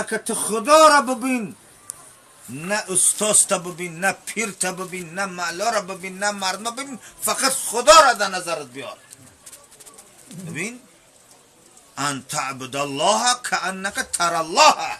که تو خدا را ببین، نه استاد تا ببین، نه پیر تا ببین، نه معلا را ببین، نه مردم ببین، فقط خدا را در نظرت بیار. ببین ان تعبد الله كأنك ترى الله،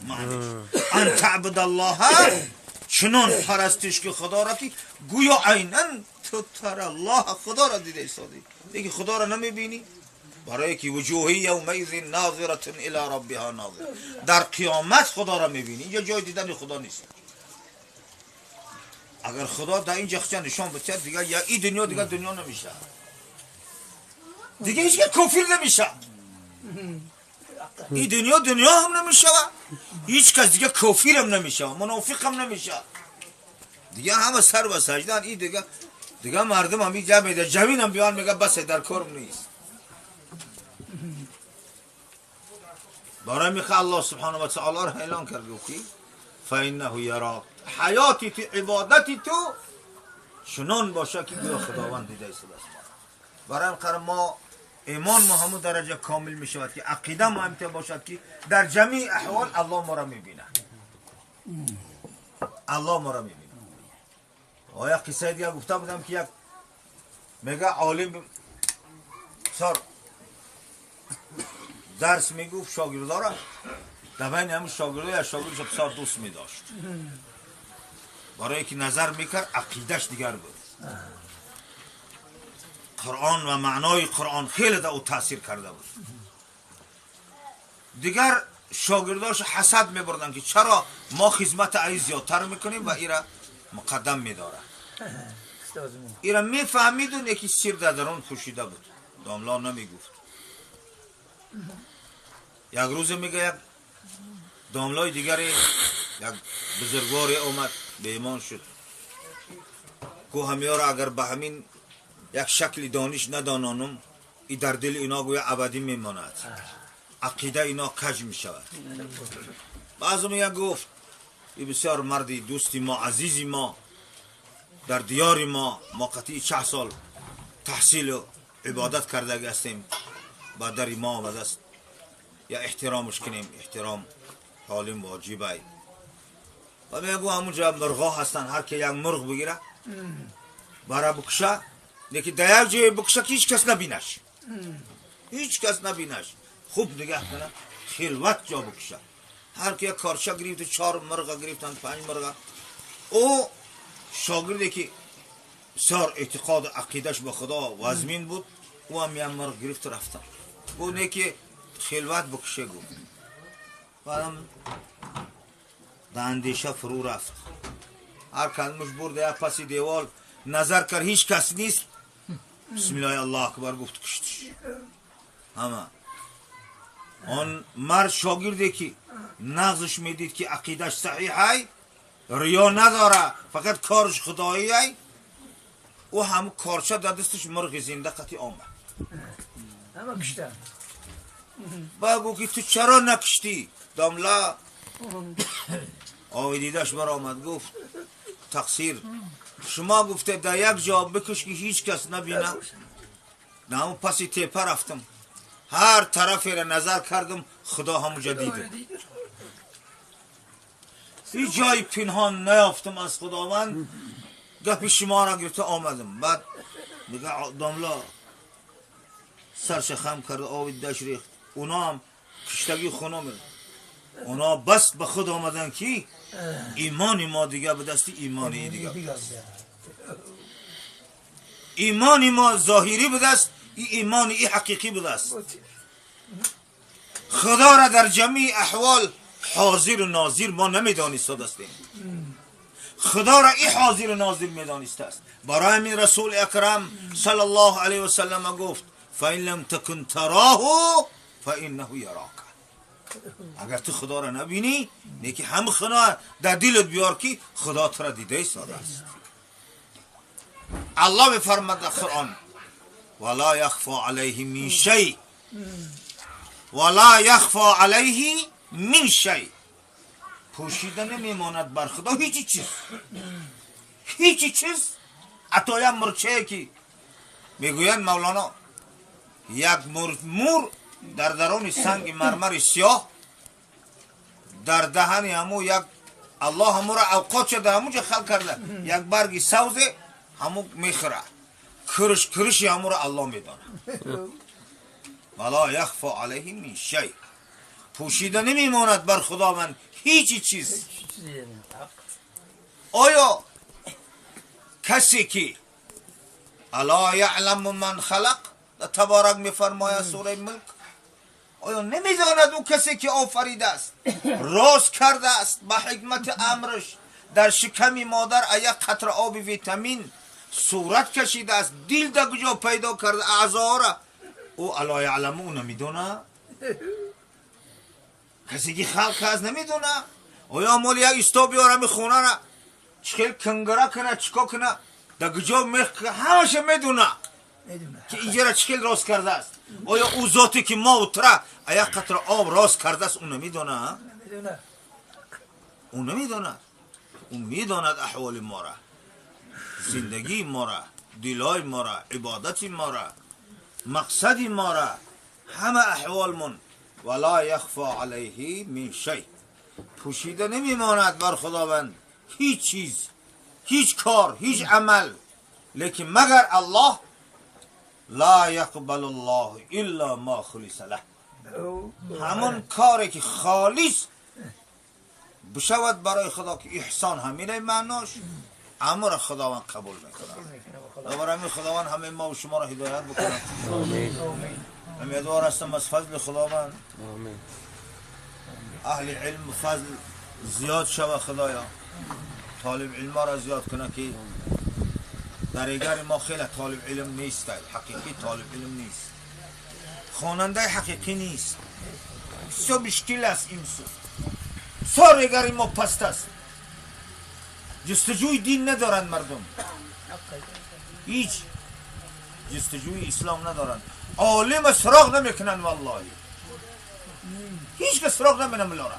معنیش ان تعبد الله چنان پرستش که خدا را که گویا عینا تو ترى الله، خدا را دیده ایستادی. دیگه خدا را نمیبینی، برای که وجوهی یومئذ ناظرة الی ربها ناظرة، در قیامت خدا را میبینی. اینجا جای دیدن خدا نیست. اگر خدا در اینجا خودش نشان بده دیگه یا این دنیا دیگه دنیا نمیشه، دیگه هیچ که کافر نمیشه، این دنیا دنیا هم نمیشه، هیچ کس دیگه کافر هم نمیشه، منافق هم نمیشه، دیگه همه سر و سجدان. این دیگه دیگه مردم هم اینجا میده جوین هم بیان میگه بس در کارم نیست. برای میخواه الله سبحانه و تعالی را اعلان کرد گفتی فانه یراک، حیاتی تو عبادتی تو چنان باشه که گویا خداوند دیده است. برای این ما ایمان ما همون درجه کامل می شود که عقیده ما هم باشد که در جمیع احوال الله ما را می بینه، الله ما را می بینه. آیا قصه دیگه گفته بودم که یک میگه عالم سر درس میگفت شاگردا را، در بین همون شاگردا یا شاگردش بسیار دوست میداشت، برای که نظر میکرد عقیدش دیگر بود، قرآن و معنای قرآن خیلی در او تاثیر کرده بود. دیگر شاگرداش حسد میبردن که چرا ما خدمت ای زیادتر میکنیم و ایرا مقدم میداره. ایرا میفهمید و یکی سیر در درون پوشیده بود، داملا نمیگفت. یک روز میگه یک داملای دیگری یک بزرگواری آمد به ایمان شد، کو همیارا اگر به همین یک شکل دانش ندانانم ای در دل اینا گویا ابدی میماند، عقیده اینا کج میشود. بعضی میگه گفت ای بسیار مردی دوستی ما عزیزی ما در دیار ما، ما قطعی 40 سال تحصیل و عبادت کرده هستیم، با در ما آمده است، یا احترامش کنیم، احترام عالم واجبه. و میگو همونجا مرغا هستن، هر که یک مرغ بگیره برا بکشه، لیکن در یک جای بکشه که هیچ کس نبینش، هیچ کس نبینش، خوب نگاه کنه خلوت جا بکشه. هر که یک کارچه گرفت، 4 مرغ گرفتن، 5 مرغ. او شاگردی که بسیار اعتقاد عقیدش به خدا وزمین بود، او هم یک مرغ گرفت رفتن، او نه که خلوت بکشه گفت. بعدم در اندیشه فرو رفت، هر کدومش برد یک پس دیوال نظر کرد هیچ کس نیست، بسم الله الله اکبر گفت کشتش. همه آن مرد شاگردی که نغزش میدید که عقیدش صحیح، ریا نداره، فقط کارش خدایی، او هم کارچه در دستش مرغ زنده قطعی آمد. همه کشتن. بگو که تو چرا نکشتی؟ داملا آوی دیدش بر آمد گفت تقصیر شما، گفته در یک جا بکش که هیچ کس نبینه. نه همون پسی تیپه رفتم، هر طرفی را نظر کردم خدا همونجا دیده، هیچ جای پنهان نیافتم از خداوند، گپی شما را گرفته آمدم. بعد میگه داملا سرش خم کرد، آوی دش ریخت، اونا هم کشتگی خونه میرد، اونا بس به خود آمدن که ایمان ما دیگه به دستی ایمانی دیگه، ایمان ما ظاهری به دست، ای ایمان ای حقیقی به دست. خدا را در جمیع احوال حاضر و ناظر ما نمیدانست هستیم، خدا را ای حاضر و ناظر میدانست است. برای من رسول اکرم صلی الله علیه و سلم گفت فإن لم تكن تراه فإنه یراک. اگر تو خدا را نبینی، نیکی هم خدا در دلت بیار که خدا تو را دیده ایستاده است. الله میفرماد در قرآن ولا یخفى علیه من شیء، ولا یخفى علیه من شیء، پوشیده نمیماند بر خدا هیچ چیز، هیچ چیز. حتی یک مرچه که میگویند مولانا یک مور در درون سنگ مرمر سیاه در دهن همو یک الله همو را اوقات شده همو جا خلق کرده یک برگی سوزه همو میخوره کرش کرشی همو را الله میدانه ولا یخفا علیه من شیء پوشیده نمیماند بر خداوند هیچ چیز. آیا کسی که الا یعلم من خلق تبارک میفرماید سوره ملک، آیا نمیداند او کسی که آفریده است، راز کرده است به حکمت امرش، در شکم مادر یک قطره آب ویتامین صورت کشیده است، دل در کجا پیدا کرده اعضا را، او الا یعلم او نمیدونه؟ کسی که خلق است نمیدونه؟ آیا مال یک استا بیارم خونه را چخیل کنگره کنه چیکار کنه در کجا میخ همش میدونه که اینجا را چخیل راست کرده است. آیا او ذاتی که ما و ترا یک قطره آب راست کرده است او نمیدونه؟ او نمیدونه. او میداند احوال ما را، زندگی ما را، دلای ما را، عبادت ما را، مقصد ما را، همه احوالمون. ولا یخفا علیه من شیء، پوشیده نمیماند بر خداوند هیچ چیز، هیچ کار، هیچ عمل. لیکن مگر الله لا یقبل الله الا ما خلص له، همون کاری که خالص بشود برای خدا که احسان همینه معناش، امر خداوند قبول میکنه. دوباره همین خداوند همه ما و شما را هدایت بکنه. آمین. امیدوار هستم از فضل خداوند. آمین. اهل علم فضل زیاد شوه خدایا، طالب علم را زیاد کنه که در ایگر ما خیلی طالب علم نیست، حقیقی طالب علم نیست، خواننده حقیقی نیست، بسیار مشکل است این سو، بسیار ایگر ما پست است، جستجوی دین ندارند مردم، هیچ جستجوی اسلام ندارند، عالم سراغ نمیکنند والله، هیچ که سراغ نمیکنند ملاره.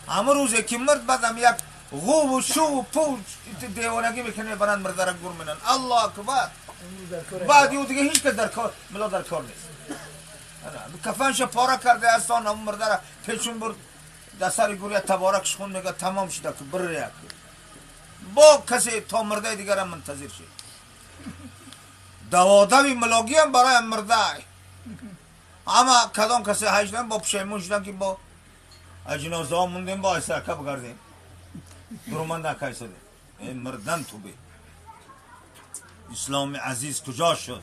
همه روزی که مرد بعدم یک غو و شو و پو دیوانگی میکنه برند مرده را گور منن. الله اکبر. بعد یو دیگه هیچ کس در کار ملا در کار نیست. کفنش پاره کرده اصلا همون مرده را پیچون برد در سر گوریه تبارکش خون میگه تمام شده که بره یک با کسی تا مرده دیگر هم منتظر شد. دوادوی ملاگی هم برای مرده، اما کدام کسی هشتن با پشیمون شدن که با اجنازه ها موندیم با سرکه بگردیم درومنده کایسده مردن تو بی. اسلام عزیز کجا شد؟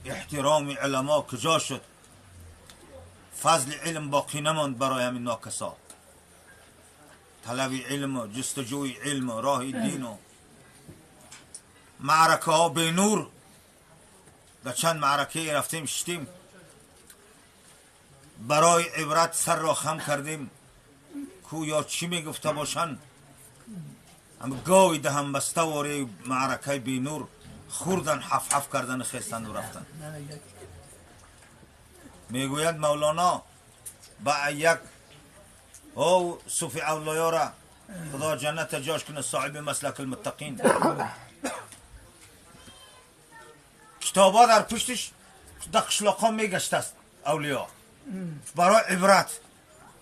احترام علما کجا شد؟ فضل علم باقی نماند برای همین ناکسا. طلب علم و جستجوی علم و راه دین و معرکه ها به نور، در چند معرکه رفتیم شدیم برای عبرت سر را خم کردیم کو یا چی میگفته باشن، هم گاوی دهم بسته واری معرکه بی نور خوردن، حف حف کردن خیستن و رفتن. میگوید مولانا با یک او صوفی اولیا را خدا جنت جاش کنه صاحب مسلک المتقین، کتابا در پشتش در قشلاقا میگشت است اولیا برای عبرت.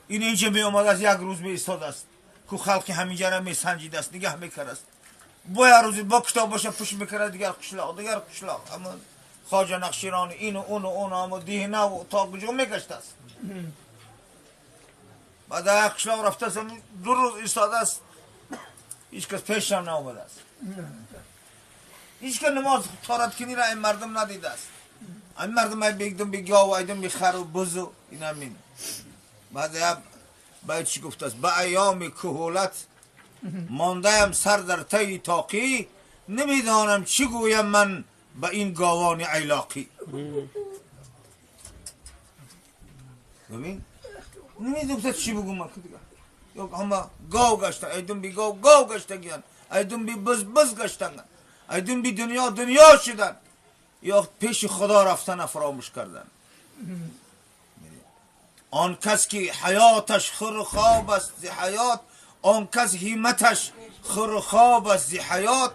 این اینجا می آمد از یک روز می ایستاد است که خلقی همینجا را می سنجید است، نگه میکرد است، با یک روزی با کتاب باشه پشت میکرد دیگر قشلاق دیگر قشلاق، اما خواجه نقشیران این و اون و اون اما دیهنه و تا کجا میگشت است. بعد یک قشلاق رفته است، دو روز ایستاده است، هیچ کس پیش هم نآمده است، هیچ کس نماز تارت کنی را این مردم ندیده است. این مردم ای بگدم بی گاو ایدم بی خر و بز و این همین. بعد باید چی گفت است؟ به ایام کهولت مانده سر در تی تاقی، نمیدانم چی گویم من به این گاوان علاقی. ببین نمیدونم چی بگم من دیگه، یا همه گاو گشتن، ایدم بی گاو گاو گشتن، ایدم بی بز بز گشتن، ایدم بی دنیا دنیا شدن، یا پیش خدا رفتن فراموش کردن. آن کس که حیاتش خور خواب است ز حیات، آن کس همتش خور خواب است ز حیات.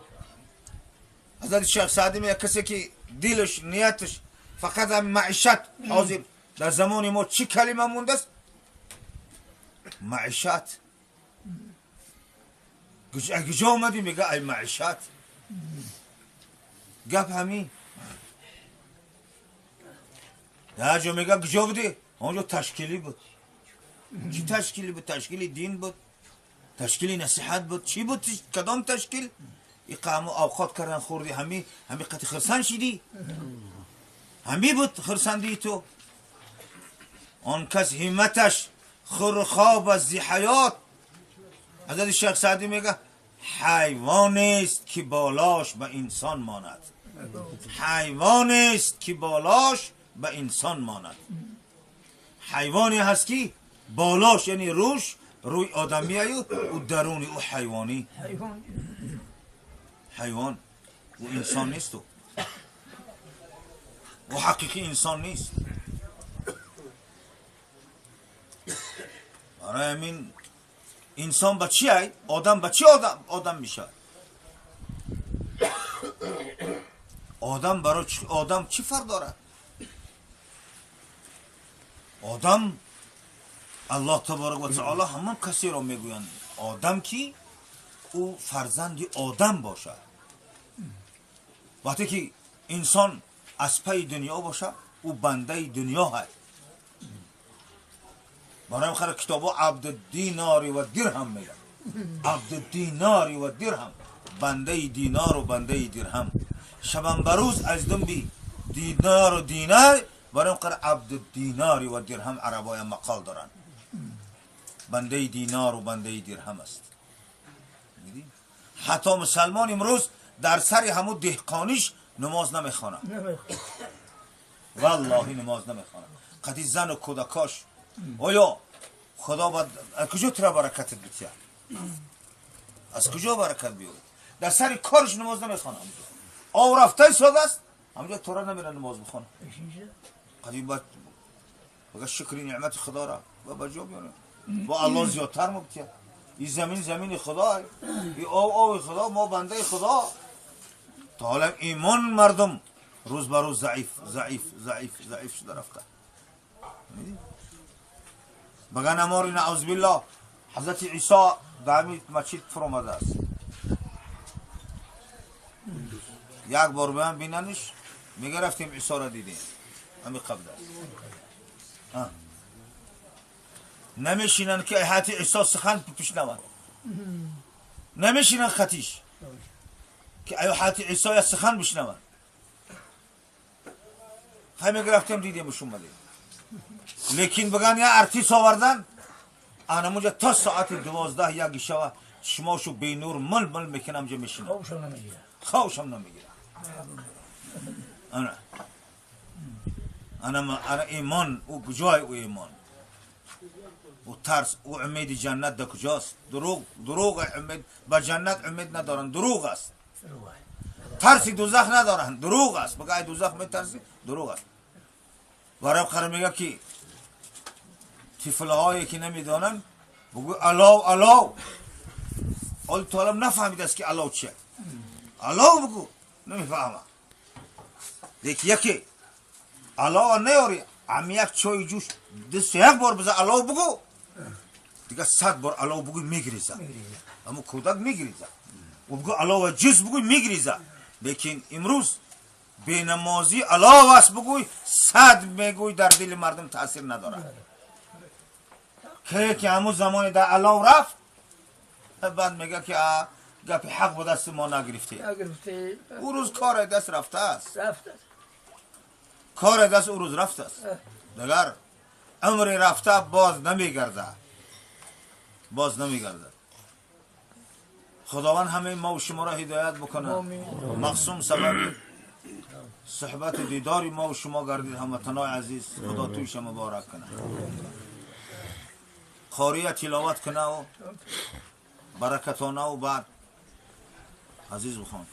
حضرت شیخ سعدی میگه کسی که دلش نیتش فقط هم معیشت حاضر، در زمان ما چی کلمه مونده است؟ معیشت. کجا اومدی؟ میگه ای معیشت. گپ همین. در جا میگه کجا بودی؟ اونجا تشکیلی بود. چی تشکیلی بود؟ تشکیل دین بود، تشکیل نصیحت بود. چی بود؟ کدام تشکیل؟ این اوقات کردن خوردی، همی قطع خرسان شدی، همی بود خرسندی تو. آن کس همتش خور خواب از زی حیات. حضرت شیخ سعدی میگه حیوان است که بالاش به انسان ماند. حیوان است که بالاش به انسان ماند. حیوانی هست که بالاش یعنی روش روی آدمی و درونی او حیوانی. حیوان او انسان نیست، او حقیقی انسان نیست. برای همین انسان با چی ای؟ آدم با چی آدم میشه؟ آدم برای آدم چی فرق دارد؟ آدم الله تبارک و تعالی همان کسی را میگویند آدم که او فرزند آدم باشد. وقتی که انسان از پی دنیا باشه او بنده دنیا هست. برای خیر کتابا عبد دیناری و درهم میگن. عبد دیناری و درهم، بنده دینار و بنده درهم. شبان بروز از دنبی دینار و دینار. برای خیر عبد دیناری و درهم عربای مقال دارن. بنده دینار و بنده درهم است. حتی مسلمان امروز در سر همون دهقانیش نماز نمیخوانه. والله نماز نمیخوانه. قدی زن و کودکاش. آیا خدا باید از کجا ترا برکتت بتیه؟ از کجا برکت بیاره؟ در سر کارش نماز نمیخوانه. آو رفته ساده است همونجا تورا نمیره نماز بخوانه. قدیم باید بگه شکری نعمت خدا را و بجا بیاره. با الله زیادتر مبتیه. این زمین زمین خدا، این آو آو خدا، ما بنده خدا. تا حالا ایمان مردم روز به روز ضعیف ضعیف ضعیف ضعیف شده رفته. بگن اماری نعوذ بالله حضرت عیسی در همین مسجد فرامده است. یک بار به هم بیننش میگه رفتیم عیسی را دیدیم. همین قبل است. نمیشینن که حتی عیسی سخن بشنون. نمیشینن خطیش که ایو حتی عیسی سخن بشنون. همه گرفتیم دیدیم اومدیم. لیکن بگن یا ارتیس آوردن آنمونجا تا ساعت 12 یک شوه شماشو بی نور مل مل میکنم جا میشینم. خوشم نمیگیره. خوشم نمیگیره. انا انا انا ایمان او کجای او ایمان او ترس او امید جنت در کجاست؟ دروغ دروغ امید به جنت امید ندارن، دروغ است. ترسی دوزخ ندارن، دروغ است. بگه ای دوزخ میترسی، دروغ است. برای خر میگه که طفلهایی که نمیدانن بگو الاو الاو. اول تا الان نفهمید است که الاو چیه. الاو بگو نمیفهمه. لیکن یکی الاو نیاری هم یک چای جوش دست یک بار بزن الاو بگو دیگه 100 بار الاو بگو میگریزه. اما کودک میگریزه. و بگو الاو جز بگو میگریزه. لیکن امروز بینمازی الاو است بگوی 100 میگوی در دل مردم تاثیر نداره. که همون زمان در الاو رفت بعد میگه که گپ حق به دست ما نگرفته. او روز کار دست رفته است. کار دست او روز رفته است. دگر عمر رفته باز نمیگرده. باز نمیگرده. خداوند همه ما و شما را هدایت بکنه. مقصوم سبب صحبت دیداری ما و شما گردید هموطنای عزیز. خدا تویش مبارک کنه. قاریه تلاوت کنه و برکتانه و بعد عزیز بخوان.